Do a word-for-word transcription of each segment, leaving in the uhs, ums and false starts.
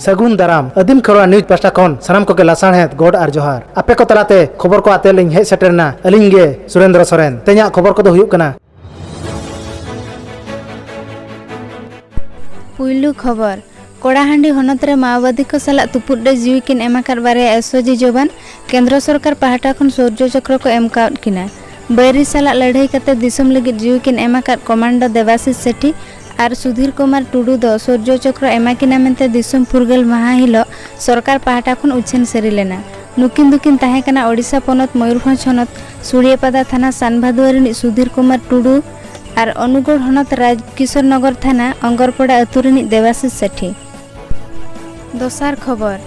ᱥᱟᱹᱜᱩᱱ ᱫᱟᱨᱟᱢ᱾ ᱟᱹᱫᱤᱢ ᱠᱷᱮᱨᱣᱟᱲ ᱱᱤᱭᱩᱡᱽ ᱯᱟᱦᱴᱟ ᱠᱷᱚᱱ ᱥᱟᱱᱟᱢ ᱠᱚᱜᱮ ᱞᱟᱥᱟᱲᱦᱮᱫ ᱜᱚᱰ ᱟᱨ ᱡᱚᱦᱟᱨ᱾ ᱟᱯᱮ ᱠᱚ ᱛᱟᱞᱟᱛᱮ ᱠᱷᱚᱵᱚᱨ ᱠᱚ ᱟᱛᱮ ᱞᱤᱧ ᱦᱮᱡ ᱥᱮᱴᱮᱨ ᱮᱱᱟ ᱟᱹᱞᱤᱧ ᱜᱮ ᱥᱩᱨᱮᱱᱫᱨᱚ ᱥᱚᱨᱮᱱ᱾ ᱛᱮᱦᱮᱧᱟᱜ ᱠᱷᱚᱵᱚᱨ ᱠᱚᱫᱚ ᱦᱩᱭᱩᱜ ᱠᱟᱱᱟ᱾ ᱯᱩᱭᱞᱩ ᱠᱷᱚᱵᱚᱨ, ᱠᱚᱲᱟᱦᱟᱺᱰᱤ ᱦᱚᱱᱚᱛ ᱨᱮ ᱢᱟᱣᱵᱟᱫᱤ ᱠᱚ ᱥᱟᱞᱟᱜ ᱛᱩᱯᱩᱫ ᱨᱮ ᱡᱤᱣᱤ ᱠᱤᱱ ᱮᱢ ᱟᱠᱟᱫ ᱵᱟᱨᱭᱟ ᱮᱥ ᱳ ᱡᱤ ᱡᱚᱣᱟᱱ ᱠᱮᱱᱫᱨᱚ ᱥᱚᱨᱠᱟᱨ ᱯᱟᱦᱴᱟ ᱠᱷᱚᱱ ᱥᱳᱨᱡᱚ ᱪᱚᱠᱨᱚ ᱠᱚ ᱮᱢ ᱠᱟᱣᱫ ᱠᱤᱱᱟ᱾ ᱵᱟᱹᱭᱨᱤ ᱥᱟᱞᱟᱜ ᱞᱟᱹᱲᱦᱟᱹᱭ ᱠᱟᱛᱮ ᱫᱤᱥᱚᱢ ᱞᱟᱹᱜᱤᱫ ᱡᱤᱣᱤ ᱠᱤᱱ ᱮᱢ ᱟᱠᱟᱫ ᱠᱚᱢᱟᱱᱰᱚ ᱫᱮᱵᱟᱥᱤᱥ ᱥᱮᱴᱷᱤ ᱟᱨ ᱥᱩᱫᱷᱤᱨ ᱠᱩᱢᱟᱨ ᱴᱩᱰᱩ ᱫᱚ ᱥᱳᱨᱡᱚ ᱪᱚᱠᱨᱚ ᱮᱢᱟ ᱠᱤᱱᱟ ᱢᱮᱱᱛᱮ ᱫᱤᱥᱚᱢ ᱯᱷᱩᱨᱜᱟᱹᱞ ᱢᱟᱦᱟ ᱦᱤᱞᱳᱜ ᱥᱚᱨᱠᱟᱨ ᱯᱟᱦᱴᱟ ᱠᱷᱚᱱ ᱩᱪᱷᱟᱹᱱ ᱥᱟᱹᱨᱤ ᱞᱮᱱᱟ᱾ ᱱᱩᱠᱤᱱ ᱫᱚᱠᱤᱱ ᱛᱟᱦᱮᱸ ᱠᱟᱱᱟ ᱳᱰᱤᱥᱟ ᱯᱚᱱᱚᱛ ᱢᱚᱭᱩᱨᱵᱷᱚᱸᱡᱽ ᱦᱚᱱᱚᱛ ᱥᱩᱲᱤᱭᱟᱹᱯᱟᱫᱟ ᱛᱷᱟᱱᱟ ᱥᱟᱱᱵᱷᱟᱫᱩᱣᱟᱹ ᱨᱤᱱᱤᱡ ᱥᱩᱫᱷᱤᱨ ᱠᱩᱢᱟᱨ ᱴᱩᱰᱩ ᱟᱨ ᱚᱱᱩᱜᱚᱲ ᱦᱚᱱᱚᱛ ᱨᱟᱡᱽᱠᱤᱥᱳᱨ ᱱᱚᱜᱚᱨ ᱛᱷᱟᱱᱟ ᱚᱝᱜᱚᱨᱯᱚᱲᱟ ᱟᱹᱛᱩ ᱨᱤᱱᱤᱡ ᱫᱮᱵᱟᱥᱤᱥ ᱥᱮᱴᱷᱤ᱾ ᱫᱚᱥᱟᱨ ᱠᱷᱚᱵᱚᱨ,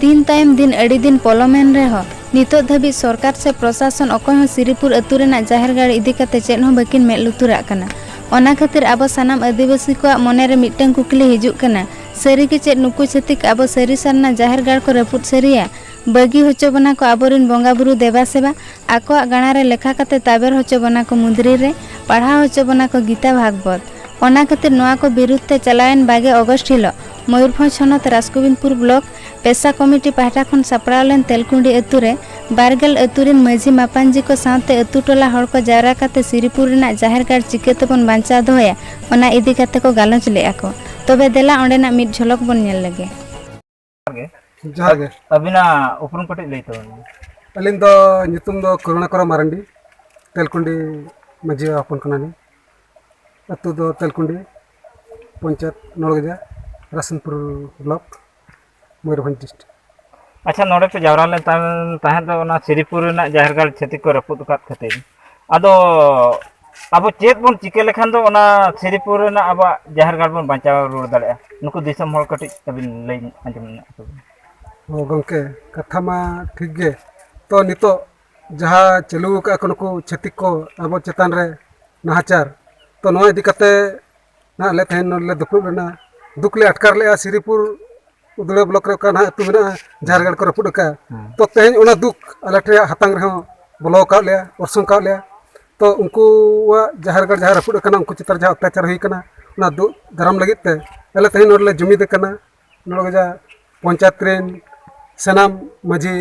ᱫᱤᱱ ᱛᱟᱭᱚᱢ ᱫᱤᱱ ᱟᱹᱰᱤ ᱫᱤᱱ ᱯᱚᱞᱚᱢᱮᱱ ᱨᱮᱦᱚᱸ ᱱᱤᱛᱚᱜ ᱫᱷᱟᱹᱵᱤᱡ ᱥᱚᱨᱠᱟᱨ ᱥᱮ ᱯᱨᱚᱥᱟᱥᱚᱱ ᱚᱠᱚᱭ ᱦᱚᱸ ᱥᱤᱨᱤᱯᱩᱨ ᱟᱹᱛᱩ ᱨᱮᱱᱟᱜ ᱡᱟᱦᱮᱨ ᱜᱟᱲ ᱤᱫᱤ ᱠᱟᱛᱮ ᱪᱮᱫ ᱦᱚᱸ ᱵᱟᱹᱠᱤᱱ ᱢᱮᱫ ᱞᱩᱛᱩᱨᱟᱜ ᱠᱟᱱᱟ᱾ ᱚᱱᱟ ᱠᱷᱟᱹᱛᱤᱨ ᱟᱵᱚ ᱥᱟᱱᱟᱢ ᱟᱹᱫᱤᱵᱟᱹᱥᱤ ᱠᱚᱣᱟᱜ ᱢᱚᱱᱮ ᱨᱮ ᱢᱤᱫᱴᱟᱝ ᱠᱩᱠᱞᱤ ᱦᱤᱡᱩᱜ ᱠᱟᱱᱟ, ᱥᱟᱹᱨᱤ ᱜᱮ ᱪᱮᱫ ᱱᱩᱠᱩ ᱪᱷᱟᱹᱛᱤᱠ ᱟᱵᱚ ᱥᱟᱹᱨᱤ ᱥᱟᱨᱱᱟ ᱡᱟᱦᱮᱨ ᱜᱟᱲ ᱠᱚ ᱨᱟᱹᱯᱩᱫ ᱥᱟᱹᱨᱤᱭᱟ? ᱵᱟᱹᱜᱤ ᱦᱚᱪᱚ ᱵᱚᱱᱟ ᱠᱚ ᱟᱵᱚᱨᱮᱱ ᱵᱚᱸᱜᱟ ᱵᱩᱨᱩ ᱫᱮᱵᱟ ᱥᱮᱵᱟ, ᱟᱠᱚᱣᱟᱜ ᱜᱟᱲᱟ ᱨᱮ ᱞᱮᱠᱷᱟ ᱠᱟᱛᱮ ᱛᱟᱵᱮᱨ ᱦᱚᱪᱚ ᱵᱚᱱᱟ ᱠᱚ ᱢᱩᱫᱽᱨᱤ ᱨᱮ, ᱯᱟᱲᱦᱟᱣ ᱦᱚᱪᱚ ᱵᱚᱱᱟ ᱠᱚ ᱜᱤᱛᱟ ᱵᱷᱟᱜᱽᱵᱚᱛ᱾ ᱚᱱᱟ ᱠᱷᱟᱹᱛᱤᱨ ᱱᱚᱣᱟ ᱠᱚ ᱵᱤᱨᱩᱫᱷ ᱛᱮ ᱪᱟᱞᱟᱣᱮᱱ ᱵᱟᱜᱮ ᱚᱜᱚᱥᱴ ᱦᱤᱞᱳᱜ ᱢᱚᱭᱩᱨᱵᱷᱚᱸᱡᱽ ᱦᱚᱱᱚᱛ ᱨᱟᱥᱜᱳᱵᱤᱱᱫᱯᱩᱨ ᱵᱞᱚᱠ ᱯᱮᱥᱟ ᱠᱚᱢᱤᱴᱤ ᱯᱟᱦᱴᱟ ᱠᱷᱚᱱ ᱥᱟᱯᱲᱟᱣ ᱞᱮᱱ ᱛᱮᱞᱠᱩᱸᱰᱤ ᱟᱹᱛᱩ ᱨᱮ ᱵᱟᱨᱜᱮᱞ ᱟᱹᱛᱩ ᱨᱮᱱ ᱢᱟᱹᱡᱷᱤ ᱢᱟᱯᱟᱧᱡᱤ ᱠᱚ ᱥᱟᱶᱛᱮ ᱟᱹᱛᱩ ᱴᱚᱞᱟ ᱦᱚᱲ ᱠᱚ ᱡᱟᱣᱨᱟ ᱠᱟᱛᱮ ᱥᱤᱨᱤᱯᱩᱨ ᱨᱮᱱᱟᱜ ᱡᱟᱦᱮᱨ ᱜᱟᱲ ᱪᱤᱠᱟᱹ ᱛᱮᱵᱚᱱ ᱵᱟᱧᱪᱟᱣ ᱫᱚᱦᱚᱭᱟ, ᱚᱱᱟ ᱤᱫᱤ ᱠᱟᱛᱮ ᱠᱚ ᱜᱟᱞᱚᱪ ᱞᱮᱫᱼᱟ ᱠᱚ᱾ ᱛᱚᱵᱮ ᱫᱮᱞᱟ ᱚᱸᱰᱮᱱᱟᱜ ᱢᱤᱫ ᱡᱷᱚᱞᱚᱠ ᱵᱚᱱ ᱧᱮᱞ ᱞᱮᱜᱮ᱾ ᱡᱚᱦᱟᱨ ᱜᱮ᱾ ᱡᱚᱦᱟᱨ ᱜᱮ᱾ ᱟᱹᱵᱤᱱᱟᱜ ᱩᱯᱨᱩᱢ ᱠᱟᱹᱴᱤᱡ ᱞᱟᱹᱭ ᱛᱟᱵᱚᱱ ᱵᱤᱱ᱾ ᱟᱹᱞᱤᱧ ᱫᱚ ᱧᱩᱛᱩᱢ ᱫᱚ ᱠᱚᱨᱩᱬᱟᱠᱚᱨ ᱢᱟᱨᱟᱱᱰᱤ, ᱛᱮᱞᱠᱩᱸᱰᱤ ᱢᱟᱹᱡᱷᱤ ᱦᱚᱯᱚᱱ ᱠᱟᱱᱟᱞᱤᱧ᱾ ᱟᱹᱛᱩ ᱫᱚ ᱛᱮᱞᱠᱩᱸᱰᱤ, ᱯᱚᱧᱪᱟᱭᱮᱛ ᱱᱚᱲᱜᱟᱡᱟ, ᱨᱟᱥᱱᱯᱩᱨ ᱵᱞᱚᱠ, ᱢᱚᱭᱩᱨᱵᱷᱚᱸᱡᱽ ᱰᱤᱥᱴᱨᱤᱠᱴ᱾ ᱟᱪᱪᱷᱟ, ᱱᱚᱰᱮ ᱯᱮ ᱡᱟᱣᱨᱟ ᱞᱮᱱ ᱛᱟᱦᱮᱸ, ᱛᱟᱦᱮᱸᱫ ᱫᱚ ᱚᱱᱟ ᱥᱤᱨᱤᱯᱩᱨ ᱨᱮᱱᱟᱜ ᱡᱟᱦᱮᱨ ᱜᱟᱲ ᱪᱷᱟᱹᱛᱤᱠ ᱠᱚ ᱨᱟᱹᱯᱩᱫ ᱟᱠᱟᱫ ᱠᱷᱟᱹᱛᱤᱨ, ᱟᱫᱚ ᱟᱵᱚ ᱪᱮᱫ ᱵᱚᱱ ᱪᱤᱠᱟᱹ ᱞᱮᱠᱷᱟᱱ ᱫᱚ ᱚᱱᱟ ᱥᱤᱨᱤᱯᱩᱨ ᱨᱮᱱᱟᱜ ᱟᱵᱚᱣᱟᱜ ᱡᱟᱦᱮᱨ ᱜᱟᱲ ᱵᱚᱱ ᱵᱟᱧᱪᱟᱣ ᱨᱩᱣᱟᱹᱲ ᱫᱟᱲᱮᱭᱟᱜᱼᱟ? ᱱᱩᱠᱩ ᱫᱤᱥᱚᱢ ᱦᱚᱲ ᱠᱟᱹᱴᱤᱡ ᱟᱹᱵᱤᱱ ᱞᱟᱹᱭ ᱟᱸᱡᱚᱢ ᱧᱚᱜ ᱛᱟᱵᱚᱱ᱾ ᱚ ᱜᱚᱢᱠᱮ, ᱠᱟᱛᱷᱟ ᱢᱟ ᱴᱷᱤᱠ ᱜᱮ᱾ ᱛᱚ ᱱᱤᱛᱚᱜ ᱡᱟᱦᱟᱸ ᱪᱟᱹᱞᱩ ᱟᱠᱟᱫ ᱠᱚ ᱱᱩᱠᱩ ᱪᱷᱟᱹᱛᱤᱠ ᱠᱚ ᱟᱵᱚ ᱪᱮᱛᱟᱱ ᱨᱮ ᱱᱟᱦᱟᱪᱟᱨ, ᱛᱚ ᱱᱚᱣᱟ ᱤᱫᱤ ᱠᱟᱛᱮ ᱱᱟᱦᱟᱜ ᱟᱞᱮ ᱛᱮᱦᱮᱧ ᱱᱚᱰᱮ ᱞᱮ ᱫᱩᱯᱲᱩᱵ ᱞᱮᱱᱟ, ᱫᱩᱠ ᱞᱮ ᱟᱴᱠᱟᱨ ᱞᱮᱜᱼᱟ᱾ ᱥᱤᱨᱤᱯᱩᱨ ᱩᱫᱽᱲᱟ ᱵᱞᱚᱠ ᱨᱮ ᱚᱠᱟ ᱱᱟᱦᱟᱜ ᱟᱹᱛᱩ ᱢᱮᱱᱟᱜᱼᱟ, ᱡᱟᱦᱮᱨ ᱜᱟᱲ ᱠᱚ ᱨᱟᱹᱯᱩᱫ ᱟᱠᱟᱫᱼᱟ᱾ ᱦᱮᱸ᱾ ᱛᱚ ᱛᱮᱦᱮᱧ ᱚᱱᱟ ᱫᱩᱠ ᱟᱞᱮ ᱴᱷᱮᱱ ᱦᱟᱛᱟᱝ ᱨᱮᱦᱚᱸ ᱵᱚᱞᱚ ᱟᱠᱟᱫ ᱞᱮᱭᱟ, ᱚᱨᱥᱚᱝ ᱟᱠᱟᱫ ᱞᱮᱭᱟ᱾ ᱛᱚ ᱩᱱᱠᱩᱣᱟᱜ ᱡᱟᱦᱮᱨ ᱜᱟᱲ ᱡᱟᱦᱟᱸ ᱨᱟᱹᱯᱩᱫ ᱟᱠᱟᱱᱟ, ᱩᱱᱠᱩ ᱪᱮᱛᱟᱱ ᱨᱮ ᱡᱟᱦᱟᱸ ᱚᱛᱛᱟᱪᱟᱨ ᱦᱩᱭ ᱟᱠᱟᱱᱟ, ᱚᱱᱟ ᱫᱩᱜ ᱫᱟᱨᱟᱢ ᱞᱟᱹᱜᱤᱫ ᱛᱮ ᱟᱞᱮ ᱛᱮᱦᱮᱧ ᱱᱚᱰᱮ ᱞᱮ ᱡᱩᱢᱤᱫ ᱟᱠᱟᱱᱟ᱾ ᱱᱚᱰᱮ ᱡᱟ ᱯᱚᱧᱪᱟᱭᱮᱛ ᱨᱮᱱ ᱥᱟᱱᱟᱢ ᱢᱟᱹᱡᱷᱤ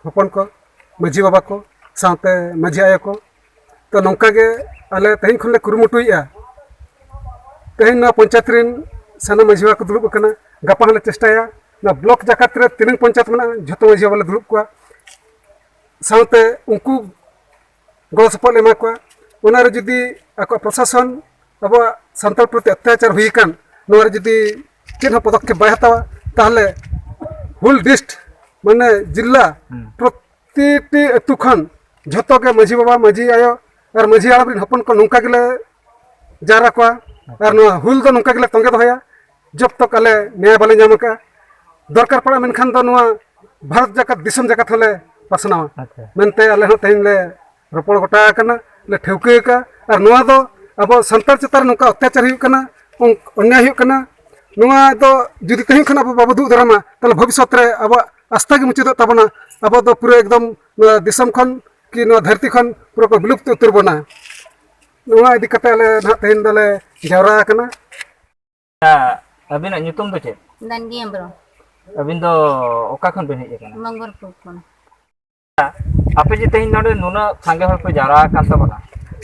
ᱦᱚᱯᱚᱱ ᱠᱚ, ᱢᱟᱹᱡᱷᱤ ᱵᱟᱵᱟ ᱠᱚ, ᱥᱟᱶᱛᱮ ᱢᱟᱹᱡᱷᱤ ᱟᱭᱳ ᱠᱚ᱾ ᱛᱚ, ᱱᱚᱝᱠᱟ ᱜᱮ ᱟᱞᱮ ᱛᱮᱦᱮᱧ ᱠᱷᱚᱱ ᱞᱮ ᱠᱩᱨᱩᱢᱩᱴᱩᱭᱮᱫᱼᱟ᱾ ᱛᱮᱦᱮᱧ ᱱᱚᱣᱟ ᱯᱚᱧᱪᱟᱭᱮᱛ ᱨᱮᱱ ᱥᱟᱱᱟᱢ ᱢᱟᱹᱡᱷᱤ ᱵᱟᱵᱟ ᱠᱚ ᱫᱩᱲᱩᱵ ᱟᱠᱟᱱᱟ, ᱜᱟᱯᱟ ᱦᱚᱸᱞᱮ ᱪᱮᱥᱴᱟᱭᱟ ᱱᱚᱣᱟ ᱵᱞᱚᱠ ᱡᱟᱠᱟᱛ ᱨᱮ ᱛᱤᱱᱟᱹᱝ ᱯᱚᱧᱪᱟᱭᱮᱛ ᱢᱮᱱᱟᱜᱼᱟ, ᱡᱷᱚᱛᱚ ᱢᱟᱹᱡᱷᱤ ᱵᱟᱵᱟ ᱞᱮ ᱫᱩᱲᱩᱵ ᱠᱚᱣᱟ᱾ ᱥᱟᱶᱛᱮ ᱩᱱᱠᱩ ᱜᱚᱲᱚ ᱥᱚᱯᱚᱦᱚᱫ ᱞᱮ ᱮᱢᱟ ᱠᱚᱣᱟ᱾ ᱚᱱᱟᱨᱮ ᱡᱩᱫᱤ ᱟᱠᱚᱣᱟᱜ ᱯᱨᱚᱥᱟᱥᱚᱱ ᱟᱵᱚᱣᱟᱜ ᱥᱟᱱᱛᱟᱲ ᱯᱨᱚᱛᱤ ᱚᱛᱛᱟᱪᱟᱨ ᱦᱩᱭ ᱟᱠᱟᱱ, ᱱᱚᱣᱟ ᱨᱮ ᱡᱩᱫᱤ ᱪᱮᱫ ᱦᱚᱸ ᱯᱚᱫᱚᱠᱷᱮᱯ ᱵᱟᱭ ᱦᱟᱛᱟᱣᱟ, ᱛᱟᱦᱚᱞᱮ ᱦᱩᱞ ᱰᱤᱥᱴ, ᱢᱟᱱᱮ ᱡᱤᱞᱟ, ᱦᱩᱸ᱾ ᱯᱨᱚᱛᱤᱴᱤ ᱟᱹᱛᱩ ᱠᱷᱚᱱ ᱡᱷᱚᱛᱚ ᱜᱮ ᱢᱟᱹᱡᱷᱤ ᱵᱟᱵᱟ, ᱢᱟᱹᱡᱷᱤ ᱟᱭᱳ ᱟᱨ ᱢᱟᱹᱡᱷᱤ ᱦᱟᱲᱟᱢ ᱨᱮᱱ ᱦᱚᱯᱚᱱ ᱠᱚ ᱱᱚᱝᱠᱟ ᱜᱮᱞᱮ ᱡᱟᱣᱨᱟ ᱠᱚᱣᱟ᱾ ᱟᱨ ᱱᱚᱣᱟ ᱦᱩᱞ ᱫᱚ ᱱᱚᱝᱠᱟ ᱜᱮᱞᱮ ᱛᱚᱸᱜᱮ ᱫᱚᱦᱚᱭᱟ, ᱡᱚᱵ ᱛᱚᱠ ᱟᱞᱮ ᱱᱮᱭᱟ ᱵᱟᱞᱮ ᱧᱟᱢ ᱟᱠᱟᱫᱼᱟ᱾ ᱫᱚᱨᱠᱟᱨ ᱯᱟᱲᱟᱜ ᱢᱮᱱᱠᱷᱟᱱ ᱫᱚ ᱱᱚᱣᱟ ᱵᱷᱟᱨᱚᱛ ᱡᱟᱠᱟᱛ, ᱫᱤᱥᱚᱢ ᱡᱟᱠᱟᱛ ᱦᱚᱸᱞᱮ ᱯᱟᱥᱱᱟᱣᱟ᱾ ᱟᱪᱪᱷᱟ᱾ ᱢᱮᱱᱛᱮ ᱟᱞᱮ ᱦᱚᱸ ᱛᱮᱦᱮᱧ ᱞᱮ ᱨᱚᱯᱚᱲ ᱜᱚᱴᱟ ᱟᱠᱟᱱᱟ, ᱞᱮ ᱴᱷᱟᱹᱣᱠᱟᱹ ᱟᱠᱟᱫᱼᱟ᱾ ᱟᱨ ᱱᱚᱣᱟ ᱫᱚ ᱟᱵᱚ ᱥᱟᱱᱛᱟᱲ ᱪᱮᱛᱟᱱ ᱨᱮ ᱱᱚᱝᱠᱟ ᱚᱛᱛᱟᱪᱟᱨ ᱦᱩᱭᱩᱜ ᱠᱟᱱᱟ, ᱚᱱ-, ᱚᱱᱱᱭᱟᱭ ᱦᱩᱭᱩᱜ ᱠᱟᱱᱟ, ᱱᱚᱣᱟ ᱫᱚ ᱡᱩᱫᱤ ᱛᱮᱦᱮᱧ ᱠᱷᱚᱱ ᱟᱵᱚ ᱵᱟᱵᱚ ᱫᱩᱜ ᱫᱟᱨᱟᱢᱟ, ᱛᱟᱦᱚᱞᱮ ᱵᱷᱚᱵᱤᱥᱥᱚᱛ ᱨᱮ ᱟᱵᱚᱣᱟᱜ ᱟᱥᱛᱟ ᱜᱮ ᱢᱩᱪᱟᱹᱫᱚᱜ ᱛᱟᱵᱚᱱᱟ᱾ ᱟᱵᱚ ᱫᱚ ᱯᱩᱨᱟᱹ ᱮᱠᱫᱚᱢ ᱱᱚᱣᱟ ᱫᱤᱥᱚᱢ ᱠᱷᱚᱱ ᱠᱤ ᱱᱚᱣᱟ ᱫᱷᱟᱹᱨᱛᱤ ᱠᱷᱚᱱ ᱯᱩᱨᱟᱹ ᱠᱚ ᱵᱤᱞᱩᱯᱛ ᱩᱛᱟᱹᱨ ᱵᱚᱱᱟ᱾ ᱱᱚᱣᱟ ᱤᱫᱤ ᱠᱟᱛᱮ ᱟᱞᱮ ᱱᱟᱦᱟᱜ ᱛᱮᱦᱮᱧ ᱫᱚᱞᱮ ᱡᱟᱣᱨᱟ ᱟᱠᱟᱱᱟ᱾ ᱟᱹᱵᱤᱱᱟᱜ ᱧᱩᱛᱩᱢ ᱫᱚ ᱪᱮᱫ? ᱫᱟᱱᱜᱤ ᱦᱮᱢᱵᱨᱚᱢ᱾ ᱟᱹᱵᱤᱱ ᱫᱚ ᱚᱠᱟ ᱠᱷᱚᱱ ᱵᱤᱱ ᱦᱮᱡ ᱟᱠᱟᱱᱟ? ᱢᱚᱝᱜᱚᱞᱯᱩᱨ ᱠᱷᱚᱱ᱾ ᱟᱯᱮ ᱡᱮ ᱛᱮᱦᱮᱧ ᱱᱚᱰᱮ ᱱᱩᱱᱟᱹᱜ ᱥᱟᱸᱜᱮ ᱦᱚᱲ ᱯᱮ ᱡᱟᱣᱨᱟ ᱟᱠᱟᱱ ᱛᱟᱵᱚᱱᱟ,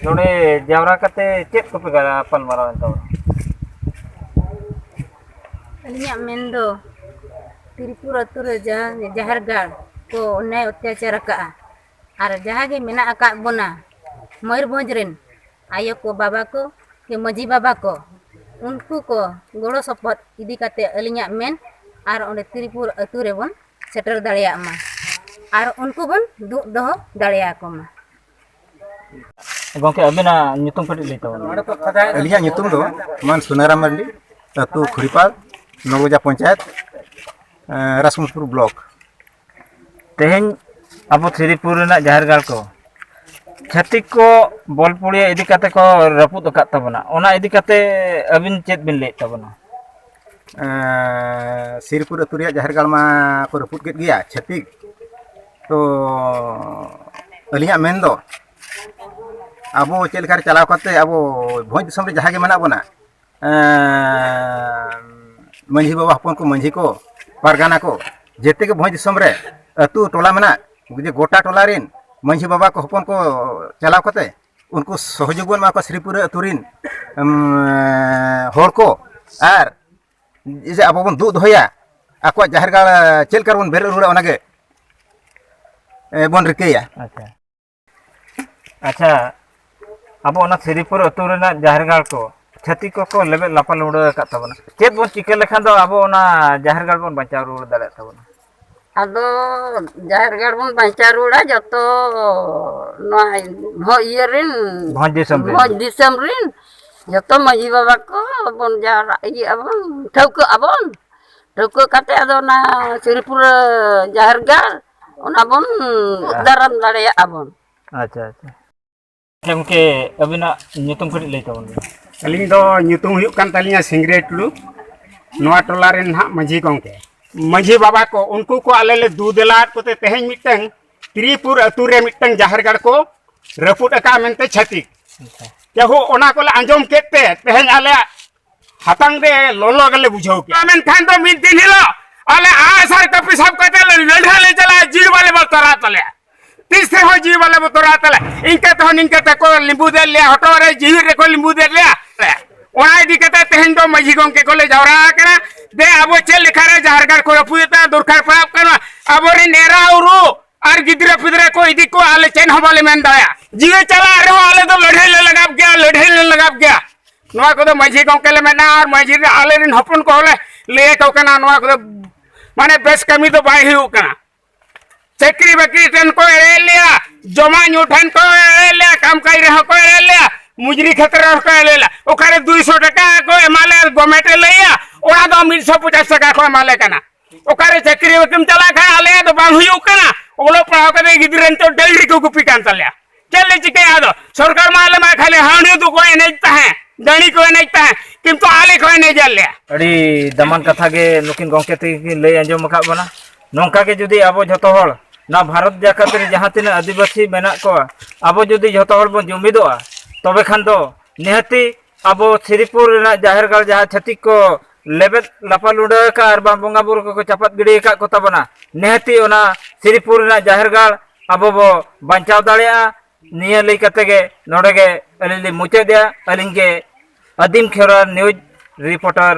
ᱱᱚᱰᱮ ᱡᱟᱣᱨᱟ ᱠᱟᱛᱮ ᱪᱮᱫ ᱠᱚᱯᱮ ᱜᱟᱯᱟᱞ ᱢᱟᱨᱟᱣ ᱮᱱ ᱛᱟᱵᱚᱱᱟ? ᱟᱹᱞᱤᱧᱟᱜ ᱢᱮᱱ ᱫᱚ ᱛᱨᱤᱯᱩᱨ ᱟᱹᱛᱩ ᱨᱮ ᱡᱟᱦᱟᱸ ᱡᱟᱦᱮᱨ ᱜᱟᱲ ᱠᱚ ᱚᱱᱭᱟᱭ ᱚᱛᱛᱟᱪᱟᱨ ᱟᱠᱟᱫᱼᱟ, ᱟᱨ ᱡᱟᱦᱟᱸ ᱜᱮ ᱢᱮᱱᱟᱜ ᱟᱠᱟᱫ ᱵᱚᱱᱟ ᱢᱚᱭᱩᱨᱵᱷᱚᱸᱡᱽ ᱨᱮᱱ ᱟᱭᱳ ᱠᱚ, ᱵᱟᱵᱟ ᱠᱚ, ᱠᱤ ᱢᱟᱹᱡᱷᱤ ᱵᱟᱵᱟ ᱠᱚ, ᱩᱱᱠᱩ ᱠᱚ ᱜᱚᱲᱚ ᱥᱚᱯᱚᱦᱚᱫ ᱤᱫᱤ ᱠᱟᱛᱮ ᱟᱹᱞᱤᱧᱟᱜ ᱢᱮᱱ ᱟᱨ ᱚᱸᱰᱮ ᱛᱨᱤᱯᱩᱨ ᱟᱹᱛᱩ ᱨᱮᱵᱚᱱ ᱥᱮᱴᱮᱨ ᱫᱟᱲᱮᱭᱟᱜ ᱢᱟ ᱟᱨ ᱩᱱᱠᱩ ᱵᱚᱱ ᱫᱩᱜ ᱫᱚᱦᱚ ᱫᱟᱲᱮᱭᱟᱠᱚ ᱢᱟ᱾ ᱜᱚᱢᱠᱮ, ᱟᱹᱵᱤᱱᱟᱜ ᱧᱩᱛᱩᱢ ᱠᱟᱹᱴᱤᱡ ᱞᱟᱹᱭ ᱛᱟᱵᱚᱱ ᱢᱮ᱾ ᱟᱹᱞᱤᱧᱟᱜ ᱧᱩᱛᱩᱢ ᱫᱚ ᱢᱟᱱ ᱥᱩᱱᱟᱨᱟᱢ ᱢᱟᱨᱰᱤ, ᱟᱹᱛᱩ ᱠᱷᱩᱲᱤᱯᱟᱲ, ᱱᱚᱲᱜᱚᱡᱟ ᱯᱚᱧᱪᱟᱭᱮᱛ, ᱮᱸ, ᱨᱟᱥᱢᱩᱥᱯᱩᱨ ᱵᱞᱚᱠ᱾ ᱛᱮᱦᱮᱧ ᱟᱵᱚ ᱛᱷᱨᱤᱯᱩᱨ ᱨᱮᱱᱟᱜ ᱡᱟᱦᱮᱨ ᱜᱟᱲ ᱠᱚ ᱪᱷᱟᱹᱛᱤᱠ ᱠᱚ ᱵᱚᱞ ᱯᱩᱲᱤᱭᱟᱹ ᱤᱫᱤ ᱠᱟᱛᱮ ᱠᱚ ᱨᱟᱹᱯᱩᱫ ᱟᱠᱟᱫ ᱛᱟᱵᱚᱱᱟ, ᱚᱱᱟ ᱤᱫᱤ ᱠᱟᱛᱮ ᱟᱹᱵᱤᱱ ᱪᱮᱫ ᱵᱤᱱ ᱞᱟᱹᱭᱮᱫ ᱛᱟᱵᱚᱱᱟ? ᱮᱸ, ᱥᱤᱨᱯᱩᱨ ᱟᱹᱛᱩ ᱨᱮᱭᱟᱜ ᱡᱟᱦᱮᱨ ᱜᱟᱲ ᱢᱟ ᱠᱚ ᱨᱟᱹᱯᱩᱫ ᱠᱮᱫ ᱜᱮᱭᱟ ᱪᱷᱟᱹᱛᱤᱠ᱾ ᱛᱚ ᱟᱹᱞᱤᱧᱟᱜ ᱢᱮᱱ ᱫᱚ, ᱟᱵᱚ ᱪᱮᱫ ᱞᱮᱠᱟ ᱨᱮ ᱪᱟᱞᱟᱣ ᱠᱟᱛᱮ ᱟᱵᱚ ᱵᱷᱚᱸᱡᱽ ᱫᱤᱥᱚᱢ ᱨᱮ ᱡᱟᱦᱟᱸ ᱜᱮ ᱢᱮᱱᱟᱜ ᱵᱚᱱᱟ, ᱮᱸ, ᱢᱟᱹᱡᱷᱤ ᱵᱟᱵᱟ ᱦᱚᱯᱚᱱ ᱠᱚ, ᱢᱟᱹᱡᱷᱤ ᱠᱚ, ᱯᱟᱨᱜᱟᱱᱟ ᱠᱚ, ᱡᱮᱛᱮ ᱜᱮ ᱵᱷᱚᱸᱡᱽ ᱫᱤᱥᱚᱢ ᱨᱮ ᱟᱹᱛᱩ ᱴᱚᱞᱟ ᱢᱮᱱᱟᱜ, ᱡᱮ ᱜᱚᱴᱟ ᱴᱚᱞᱟ ᱨᱮᱱ ᱢᱟᱹᱡᱷᱤ ᱵᱟᱵᱟ ᱠᱚ ᱦᱚᱯᱚᱱ ᱠᱚ ᱪᱟᱞᱟᱣ ᱠᱟᱛᱮ ᱩᱱᱠᱩ ᱥᱚᱦᱚᱡᱳᱜᱽ ᱵᱚᱱ ᱮᱢᱟ ᱠᱚᱣᱟ, ᱥᱨᱤᱯᱩᱨᱟ ᱟᱹᱛᱩ ᱨᱮᱱ, ᱮᱢ, ᱦᱚᱲ ᱠᱚ, ᱟᱨ ᱡᱮ ᱟᱵᱚ ᱵᱚᱱ ᱫᱩᱜ ᱫᱚᱦᱚᱭᱟ, ᱟᱠᱚᱣᱟᱜ ᱡᱟᱦᱮᱨ ᱜᱟᱲ ᱪᱮᱫ ᱞᱮᱠᱟ ᱨᱮᱵᱚᱱ ᱵᱮᱨᱮᱫ ᱨᱩᱣᱟᱹᱲᱟ, ᱚᱱᱟᱜᱮ, ᱮ, ᱵᱚᱱ ᱨᱤᱠᱟᱹᱭᱟ᱾ ᱟᱪᱪᱷᱟ᱾ ᱟᱪᱪᱷᱟ, ᱟᱵᱚ ᱚᱱᱟ ᱥᱤᱨᱤᱯᱩᱨ ᱟᱹᱛᱩ ᱨᱮᱱᱟᱜ ᱡᱟᱦᱮᱨ ᱜᱟᱲ ᱠᱚ ᱪᱷᱟᱹᱛᱤᱠ ᱠᱚᱠᱚ ᱞᱮᱵᱮᱫ ᱞᱟᱯᱟ ᱞᱩᱸᱰᱟᱹ ᱟᱠᱟᱫ ᱛᱟᱵᱚᱱᱟ᱾ ᱪᱮᱫ ᱵᱚᱱ ᱪᱤᱠᱟᱹ ᱞᱮᱠᱷᱟᱱ ᱫᱚ ᱟᱵᱚ ᱚᱱᱟ ᱡᱟᱦᱮᱨ ᱜᱟᱲ ᱵᱚᱱ ᱵᱟᱧᱪᱟᱣ ᱨᱩᱣᱟᱹᱲ ᱫᱟᱲᱮᱭᱟᱜ ᱛᱟᱵᱚᱱᱟ? ᱟᱫᱚ ᱡᱟᱦᱮᱨ ᱜᱟᱲ ᱵᱚᱱ ᱵᱟᱧᱪᱟᱣ ᱨᱩᱣᱟᱹᱲᱟ, ᱡᱚᱛᱚ ᱱᱚᱣᱟ ᱵᱷᱚ-, ᱤᱭᱟᱹ ᱨᱮᱱ, ᱵᱷᱚᱸᱡᱽ ᱫᱤᱥᱚᱢ ᱨᱮᱱ᱾ ᱵᱷᱚᱸᱡᱽ ᱫᱤᱥᱚᱢ ᱨᱮᱱ ᱡᱚᱛᱚ ᱢᱟᱹᱡᱷᱤ ᱵᱟᱵᱟ ᱠᱚ ᱵᱚᱱ ᱡᱟᱣᱨᱟ, ᱤᱭᱟᱹᱜ ᱟᱵᱚᱱ, ᱴᱷᱟᱹᱣᱠᱟᱹᱜ ᱟᱵᱚᱱ᱾ ᱴᱷᱟᱹᱣᱠᱟᱹ ᱠᱟᱛᱮ ᱟᱫᱚ ᱚᱱᱟ ᱥᱤᱨᱤᱯᱩᱨ ᱡᱟᱦᱮᱨ ᱜᱟᱲ ᱚᱱᱟ ᱵᱚᱱ ᱫᱟᱨᱟᱢ ᱫᱟᱲᱮᱭᱟᱜᱼᱟ ᱵᱚᱱ᱾ ᱟᱪᱪᱷᱟ, ᱟᱪᱪᱷᱟ᱾ ᱟᱪᱪᱷᱟ ᱜᱚᱢᱠᱮ, ᱟᱹᱵᱤᱱᱟᱜ ᱧᱩᱛᱩᱢ ᱠᱟᱹᱴᱤᱡ ᱞᱟᱹᱭ ᱛᱟᱵᱚᱱ ᱵᱤᱱ᱾ ᱟᱹᱞᱤᱧ ᱫᱚ ᱧᱩᱛᱩᱢ ᱦᱩᱭᱩᱜ ᱠᱟᱱ ᱛᱟᱹᱞᱤᱧᱟ ᱥᱤᱝᱨᱟᱹᱭ ᱴᱩᱰᱩ, ᱱᱚᱣᱟ ᱴᱚᱞᱟ ᱨᱮᱱ ᱱᱟᱦᱟᱜ ᱢᱟᱹᱡᱷᱤ ᱜᱚᱢᱠᱮ᱾ ᱢᱟᱹᱡᱷᱤ ᱵᱟᱵᱟ ᱠᱚ, ᱩᱱᱠᱩ ᱠᱚ ᱟᱞᱮ ᱞᱮ ᱫᱩ ᱫᱮᱞᱟᱣᱟᱫ ᱠᱚᱛᱮ ᱛᱮᱦᱮᱧ ᱢᱤᱫᱴᱟᱝ ᱛᱨᱤᱯᱩᱨ ᱟᱹᱛᱩ ᱨᱮ ᱢᱤᱫᱴᱟᱝ ᱡᱟᱦᱮᱨ ᱜᱟᱲ ᱠᱚ ᱨᱟᱹᱯᱩᱫ ᱟᱠᱟᱫᱼᱟ ᱢᱮᱱᱛᱮ ᱪᱷᱟᱹᱛᱤᱠ᱾ ᱟᱪᱪᱷᱟ᱾ ᱡᱟᱭᱦᱳᱠ, ᱚᱱᱟ ᱠᱚᱞᱮ ᱟᱸᱡᱚᱢ ᱠᱮᱫ ᱛᱮ ᱛᱮᱦᱮᱧ ᱟᱞᱮᱭᱟᱜ ᱦᱟᱛᱟᱝ ᱨᱮ ᱞᱚᱞᱚ ᱜᱮᱞᱮ ᱵᱩᱡᱷᱟᱹᱣ ᱠᱮᱫᱼᱟ᱾ ᱢᱮᱱᱠᱷᱟᱱ ᱫᱚ ᱢᱤᱫ ᱫᱤᱱ ᱦᱤᱞᱳᱜ ᱟᱞᱮ ᱟᱜᱼᱥᱟᱨ ᱠᱟᱹᱯᱤ ᱥᱟᱵ ᱠᱟᱛᱮ ᱞᱮ ᱞᱟᱹᱲᱦᱟᱹᱭ ᱞᱮ ᱪᱟᱞᱟᱜᱼᱟ, ᱡᱤᱣᱤ ᱵᱟᱞᱮ ᱵᱚᱛᱚᱨᱟ ᱛᱟᱞᱮᱭᱟ᱾ ᱛᱤᱥ ᱨᱮᱦᱚᱸ ᱡᱤᱣᱤ ᱵᱟᱞᱮ ᱵᱚᱛᱚᱨᱟ ᱛᱟᱞᱮ᱾ ᱤᱱᱠᱟᱹ ᱛᱮᱦᱚᱸ ᱱᱤᱝᱠᱟᱹ ᱛᱮᱠᱚ ᱞᱤᱸᱵᱩ ᱫᱮᱫ ᱞᱮᱭᱟ, ᱦᱚᱴᱚᱜ ᱨᱮ ᱡᱤᱣᱤ ᱨᱮᱠᱚ ᱞᱤᱸᱵᱩ ᱫᱮᱫ ᱞᱮᱭᱟ᱾ ᱚᱱᱟ ᱤᱫᱤ ᱠᱟᱛᱮ ᱛᱮᱦᱮᱧ ᱫᱚ ᱢᱟᱹᱡᱷᱤ ᱜᱚᱢᱠᱮ ᱠᱚᱞᱮ ᱡᱟᱣᱨᱟ ᱟᱠᱟᱱᱟ᱾ ᱫᱮ, ᱟᱵᱚ ᱪᱮᱫ ᱞᱮᱠᱟᱨᱮ ᱡᱟᱦᱮᱨ ᱜᱟᱲ ᱠᱚ ᱨᱟᱹᱯᱩᱫᱮᱫ ᱛᱟᱦᱮᱸᱫ, ᱫᱚᱨᱠᱟᱨ ᱯᱟᱲᱟᱜ ᱠᱟᱱᱟ, ᱟᱵᱚᱨᱮᱱ ᱮᱨᱟ ᱩᱨᱩ ᱟᱨ ᱜᱤᱫᱽᱨᱟᱹ ᱯᱤᱫᱽᱨᱟᱹ ᱠᱚ ᱤᱫᱤ ᱠᱚ ᱟᱞᱮ ᱪᱮᱫ ᱦᱚᱸ ᱵᱟᱞᱮ ᱢᱮᱱ ᱫᱟᱲᱮᱭᱟᱜᱼᱟ᱾ ᱡᱤᱣᱤ ᱪᱟᱞᱟᱜ ᱨᱮᱦᱚᱸ ᱟᱞᱮ ᱫᱚ ᱞᱟᱹᱲᱦᱟᱹᱭ ᱞᱮ ᱞᱟᱜᱟᱣ ᱜᱮᱭᱟ, ᱞᱟᱹᱲᱦᱟᱹᱭ ᱞᱮ ᱞᱟᱜᱟᱣ ᱜᱮᱭᱟ᱾ ᱱᱚᱣᱟ ᱠᱚᱫᱚ ᱢᱟᱹᱡᱷᱤ ᱜᱚᱢᱠᱮ ᱞᱮ ᱢᱮᱱᱟ ᱟᱨ ᱢᱟᱹᱡᱷᱤ ᱨᱮ ᱟᱞᱮ ᱨᱮᱱ ᱦᱚᱯᱚᱱ ᱠᱚᱦᱚᱸ ᱞᱮ ᱞᱟᱹᱭ ᱟᱠᱚ ᱠᱟᱱᱟ, ᱱᱚᱣᱟ ᱠᱚᱫᱚ ᱢᱟᱱᱮ ᱵᱮᱥ ᱠᱟᱹᱢᱤ ᱫᱚ ᱵᱟᱭ ᱦᱩᱭᱩᱜ ᱠᱟᱱᱟ᱾ ᱪᱟᱹᱠᱨᱤ ᱵᱟᱹᱠᱨᱤ ᱴᱷᱮᱱ ᱠᱚ ᱮᱲᱮᱭᱮᱫ ᱞᱮᱭᱟ, ᱡᱚᱢᱟᱜ ᱧᱩ ᱴᱷᱮᱱ ᱠᱚ ᱮᱲᱮᱭᱮᱫ ᱞᱮᱭᱟ, ᱠᱟᱢ ᱠᱟᱡᱽ ᱨᱮᱦᱚᱸ ᱠᱚ ᱮᱲᱮᱭᱮᱫ ᱞᱮᱭᱟ, ᱢᱩᱡᱽᱨᱤ ᱠᱷᱮᱛᱨᱮ ᱨᱮᱦᱚᱸ ᱠᱚ ᱮᱲᱮᱭᱮᱫ ᱞᱮᱭᱟ᱾ ᱚᱠᱟᱨᱮ ᱫᱩᱭᱥᱚ ᱴᱟᱠᱟ ᱠᱚ ᱮᱢᱟ ᱞᱮᱭᱟ, ᱜᱚᱨᱢᱮᱱᱴ ᱮ ᱞᱟᱹᱭᱟ, ᱚᱱᱟ ᱫᱚ ᱢᱤᱫ ᱥᱚ ᱯᱚᱪᱟᱥ ᱴᱟᱠᱟ ᱠᱚ ᱮᱢᱟ ᱞᱮ ᱠᱟᱱᱟ᱾ ᱚᱠᱟᱨᱮ ᱪᱟᱹᱠᱨᱤ ᱵᱟᱹᱠᱨᱤᱢ ᱪᱟᱞᱟᱜ ᱠᱷᱟᱱ ᱟᱞᱮᱭᱟᱜ ᱫᱚ ᱵᱟᱝ ᱦᱩᱭᱩᱜ ᱠᱟᱱᱟ᱾ ᱚᱞᱚᱜ ᱯᱟᱲᱦᱟᱣ ᱠᱟᱛᱮ ᱜᱤᱫᱽᱨᱟᱹ ᱱᱤᱛᱚᱜ ᱰᱟᱹᱝᱨᱤ ᱠᱚ ᱜᱩᱯᱤ ᱠᱟᱱ ᱛᱟᱞᱮᱭᱟ᱾ ᱪᱮᱫ ᱞᱮ ᱪᱤᱠᱟᱹᱭᱟ ᱟᱫᱚ? ᱥᱚᱨᱠᱟᱨ ᱢᱟ ᱟᱞᱮ ᱢᱟ ᱠᱷᱟᱹᱞᱤ ᱦᱟᱺᱰᱤ ᱫᱚᱠᱚ ᱮᱱᱮᱡ ᱛᱟᱦᱮᱸᱫ, ᱫᱟᱹᱲᱤ ᱠᱚ ᱮᱱᱮᱡ ᱛᱟᱦᱮᱸᱫ, ᱠᱤᱱᱛᱩ ᱟᱞᱮ ᱠᱚ ᱮᱱᱮᱡ ᱟᱞᱮᱭᱟ᱾ ᱟᱹᱰᱤ ᱫᱟᱢᱟᱱ ᱠᱟᱛᱷᱟ ᱜᱮ ᱱᱩᱠᱤᱱ ᱜᱚᱢᱠᱮ ᱛᱟᱹᱠᱤᱱ ᱠᱤᱱ ᱞᱟᱹᱭ ᱟᱸᱡᱚᱢ ᱟᱠᱟᱫ ᱵᱚᱱᱟ᱾ ᱱᱚᱝᱠᱟ ᱜᱮ ᱡᱩᱫᱤ ᱟᱵᱚ ᱡᱷᱚᱛᱚ ᱦᱚᱲ ᱱᱚᱣᱟ ᱵᱷᱟᱨᱚᱛ ᱡᱟᱠᱟᱛ ᱨᱮ ᱡᱟᱦᱟᱸ ᱛᱤᱱᱟᱹᱜ ᱟᱹᱫᱤᱵᱟᱹᱥᱤ ᱢᱮᱱᱟᱜ ᱠᱚᱣᱟ, ᱟᱵᱚ ᱡᱩᱫᱤ ᱡᱷᱚᱛᱚ ᱦᱚᱲ ᱵᱚᱱ ᱡᱩᱢᱤᱫᱚᱜᱼᱟ, ᱛᱚᱵᱮ ᱠᱷᱟᱱ ᱫᱚ ᱱᱤᱦᱟᱹᱛᱤ ᱟᱵᱚ ᱥᱤᱨᱤᱯᱩᱨ ᱨᱮᱱᱟᱜ ᱡᱟᱦᱮᱨ ᱜᱟᱲ ᱡᱟᱦᱟᱸ ᱪᱷᱟᱹᱛᱤᱠ ᱠᱚ ᱞᱮᱵᱮᱫ ᱞᱟᱯᱟ ᱞᱩᱸᱰᱟᱹ ᱟᱠᱟᱫ ᱟᱨ ᱵᱟᱝ ᱵᱚᱸᱜᱟ ᱵᱩᱨᱩ ᱠᱚᱠᱚ ᱪᱟᱯᱟᱫ ᱜᱤᱰᱤ ᱟᱠᱟᱫ ᱠᱚ ᱛᱟᱵᱚᱱᱟ, ᱱᱤᱦᱟᱹᱛᱤ ᱚᱱᱟ ᱥᱤᱨᱤᱯᱩᱨ ᱨᱮᱱᱟᱜ ᱡᱟᱦᱮᱨ ᱜᱟᱲ ᱟᱵᱚ ᱵᱚ ᱵᱟᱧᱪᱟᱣ ᱫᱟᱲᱮᱭᱟᱜᱼᱟ᱾ ᱱᱤᱭᱟᱹ ᱞᱟᱹᱭ ᱠᱟᱛᱮ ᱜᱮ ᱱᱚᱰᱮ ᱜᱮ ᱟᱹᱞᱤᱧ ᱞᱤᱧ ᱢᱩᱪᱟᱹᱫᱮᱜᱼᱟ᱾ ᱟᱹᱞᱤᱧ ᱜᱮ ᱟᱹᱫᱤᱢ ᱠᱷᱮᱨᱣᱟᱲ ᱱᱤᱭᱩᱡᱽ ᱨᱤᱯᱳᱨᱴᱟᱨ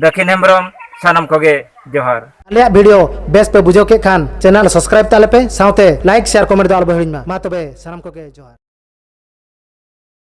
ᱫᱟᱹᱠᱷᱤᱱ ᱦᱮᱢᱵᱨᱚᱢ, ᱥᱟᱱᱟᱢ ᱠᱚᱜᱮ ᱡᱚᱦᱟᱨ᱾ ᱟᱞᱮᱭᱟᱜ ᱵᱷᱤᱰᱤᱭᱳ ᱵᱮᱥ ᱯᱮ ᱵᱩᱡᱷᱟᱹᱣ ᱠᱮᱫ ᱠᱷᱟᱱ ᱪᱮᱱᱮᱞ ᱥᱟᱵᱥᱠᱨᱟᱭᱤᱵ ᱛᱟᱞᱮ ᱯᱮ, ᱥᱟᱶᱛᱮ ᱞᱟᱭᱤᱠ, ᱥᱮᱭᱟᱨ, ᱠᱚᱢᱮᱱᱴ ᱫᱚ ᱟᱞᱚ ᱯᱮ ᱦᱤᱲᱤᱧ ᱢᱟ᱾ ᱢᱟ ᱛᱚᱵᱮ ᱥᱟᱱᱟᱢ ᱠᱚᱜᱮ ᱡᱚᱦᱟᱨ᱾